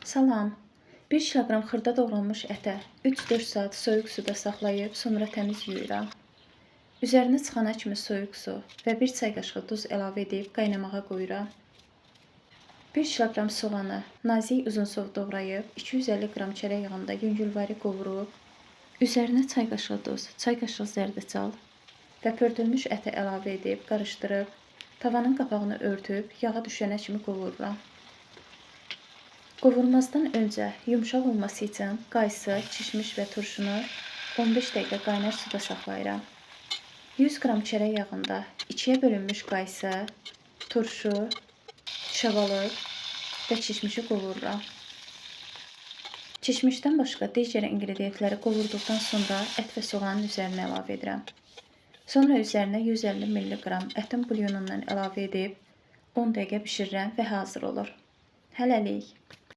Salam. 1 kiloqram xırda doğranmış ətə 3-4 saat soyuq suda saxlayıb, sonra təmiz yuyuram. Üzərinə çıxana kimi soyuq su və 1 çay qaşığı duz əlavə edib qaynamağa qoyuram. 1 kiloqram soğanı nazik uzunsov doğrayıb, 250 qram çörək yağında yüngülvari qovurub, üzərinə çay qaşığı duz, çay qaşığı zərdaçal və pörtülmüş əti əlavə edib, qarışdırıb, tavanın qapağını örtüb, yağa düşənə kimi qovururam. Qovurmazdan öncə yumşaq olması üçün qaysı, kişmiş və turşunu 15 dəqiqə qaynar suda saxlayıram. 100 qram çörək yağında ikiyə bölünmüş qaysı, turşu, şabalıq və kişmişi qovururam. Kişmişdən başqa digər inqrediyentləri qovurduqdan sonra ət və soğanın üzərinə əlavə edirəm. Sonra üzərinə 150 ml ətin bulyonundan əlavə edib 10 dəqiqə bişirirəm və hazır olur. Hələlik.